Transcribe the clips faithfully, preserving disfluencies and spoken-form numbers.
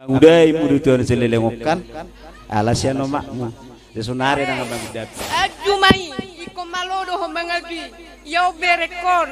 Uda i mudu tuan seleleng on kan. Ala sian omakmu. Sonari nang abang uda. Aju ma i, ingkon malo do ho mangajui. Ia ho berengkon.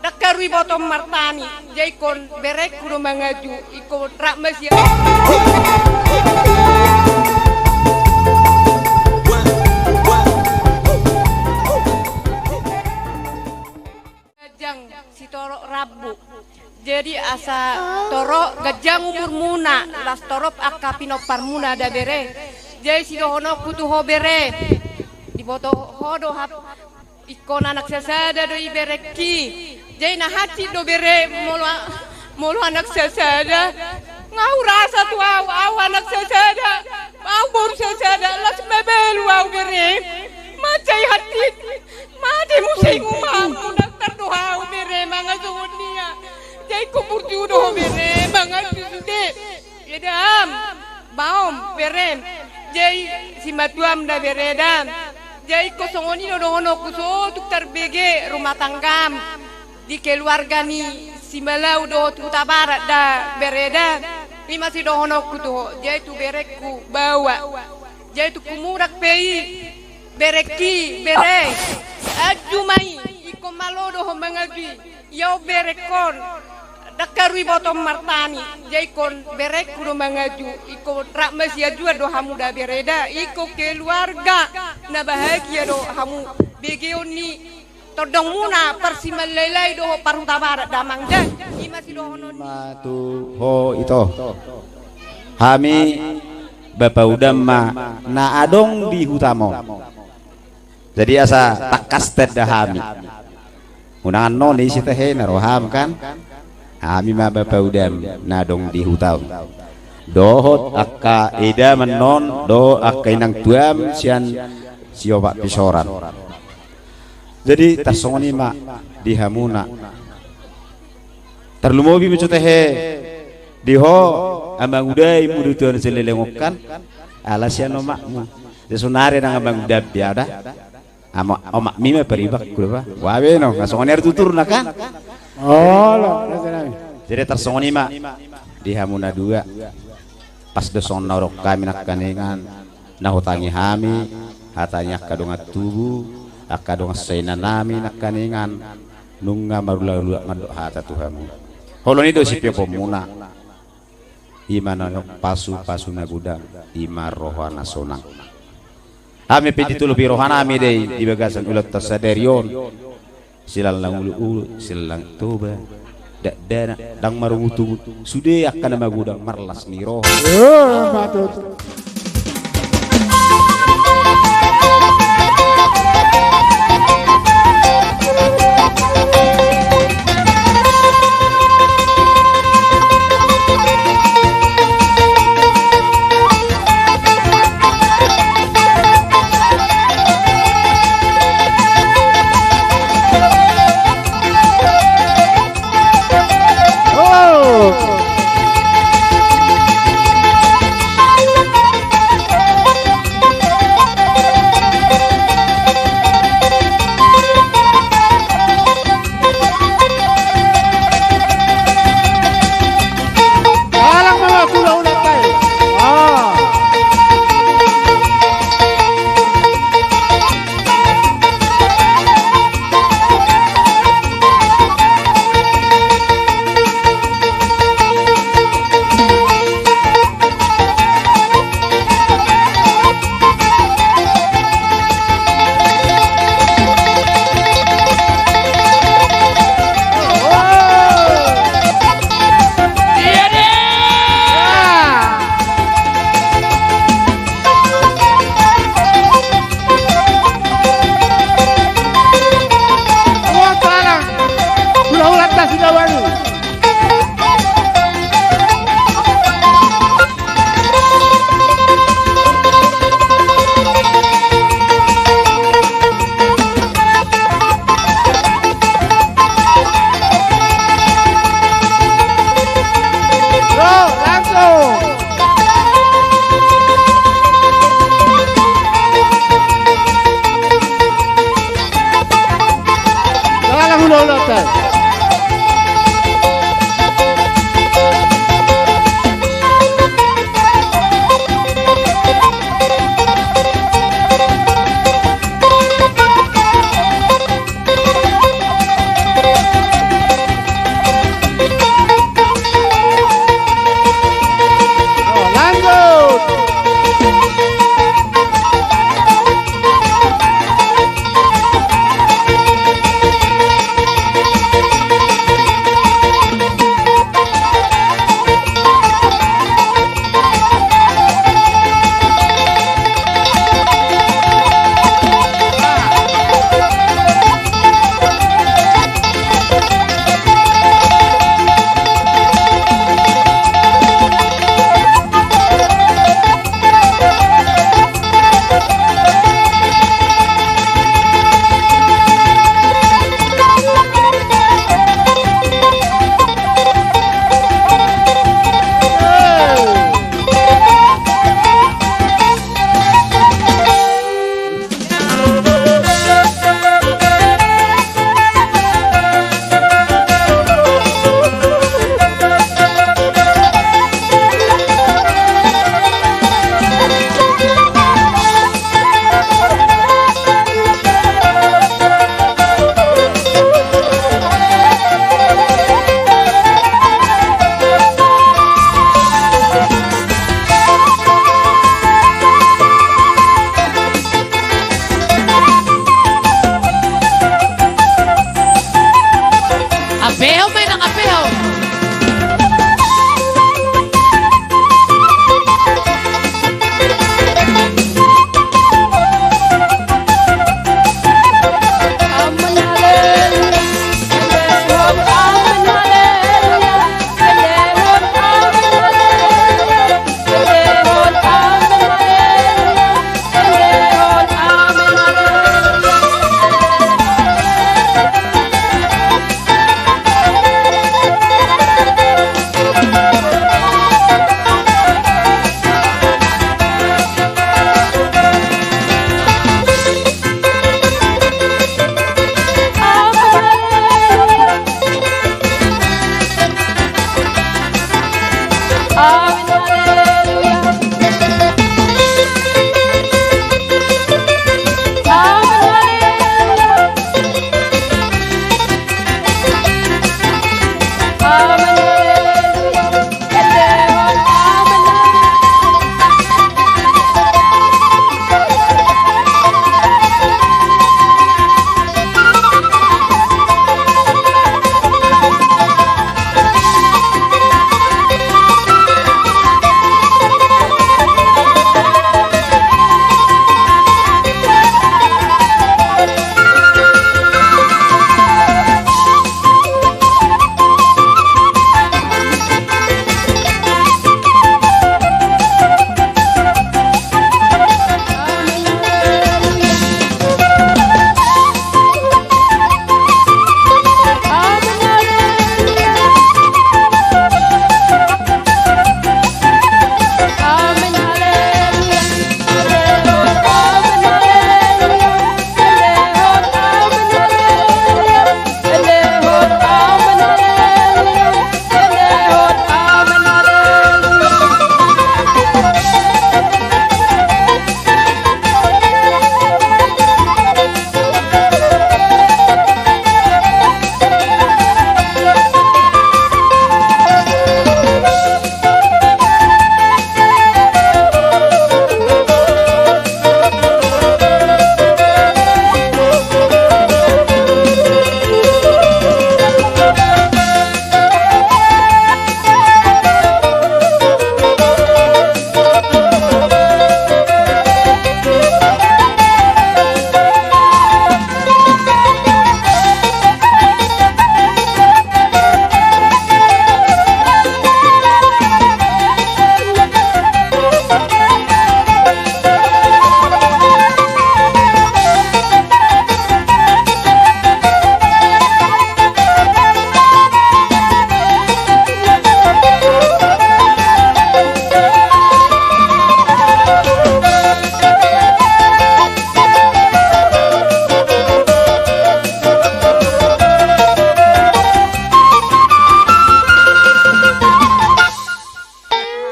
Dangka rui botom martani. Jadi ingkon berengku do mangaju. Ingkon rap ma sian. Ganjang sitorop rambu. Jadi asa torop ganjang umurmuna, las torop angka pinomparmuna da bere. Jadi sidohononku tu ho bere. Diboto ho do hap-, ingkon anak sasada do i berengki. Jadi na hansit do bere molo a-, molo anak sasada. Nga hurasa tu au, au anak sasada. Au boru sasada, las mabalu au bere. Mansai hansit. Mate muse i, uma, mundang tar do hau bere mangan songon i. Jadi ingkon burju do ho bere mangan sude. Edam, baom, berem. Jadi simatuam da bere da. Jadi ingkon songon i do dohononku, so tung tarbege rumah tanggam di keluarga ni Simalau dohot Hutabarat da bere da. I ma sidohononku tu ho, jadi tu berengku baoa. Jadi tu Kumurang pe i, berengki, bere. Aju ma i, ingkon malo do ho mangajui. Ia ho berengkon. Dangka rui botom martani. Jadi ingkon berengku do mangaju. Ingkon rap masiajuan do hamu da bere da. Ingkon keluarga na bahagia do hamu. Begeon ni tondongmuna parsimanlailai dohot parhutabarat damang da. I ma sidohonon. Ma tu ho ito. Hami bapa udam ma na adong di hutam on. Jadi asa tangkas tanda hami. Unang annon i sitehena roham kan. Hami ma bapa udam na adong di hutam. Dohot angka edam annon dohot angka inang tuam sian siopat pisoran. Jadi tarsongon i ma di hamuna. Tarlumobi ma jo tehe di ho amang uda i mudu tuan seleleng on kan. Ala sian omakmu. Jadi sonari nang amang uda biada. Ama-, omakmi ma paribakku do ba. Wabe no, nga songon i ari tuturna kan. Olo. Jadi tarsongon i ma di hamuna dua. Pas do songon na hudok hami nangkaningan, na hutangi hami hata ni angka dongan tubu, angka dongan sainanami nangkaningan, nunga marulakulak mandok hata tu hamu. Holong i do sipioponmuna. I ma na pasu-pasu na godang, i ma roha na sonang. Hami pe ditolopi rohanami do i di bagasan ulaonta sadari on. Silang uluulu, silang Toba, dakdanak, ndang marungutungut, sude angka na magodang marlas ni roha. Eh, patut.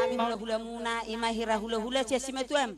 Hami hulahulamuna, i ma hira hulahula sian simatuam.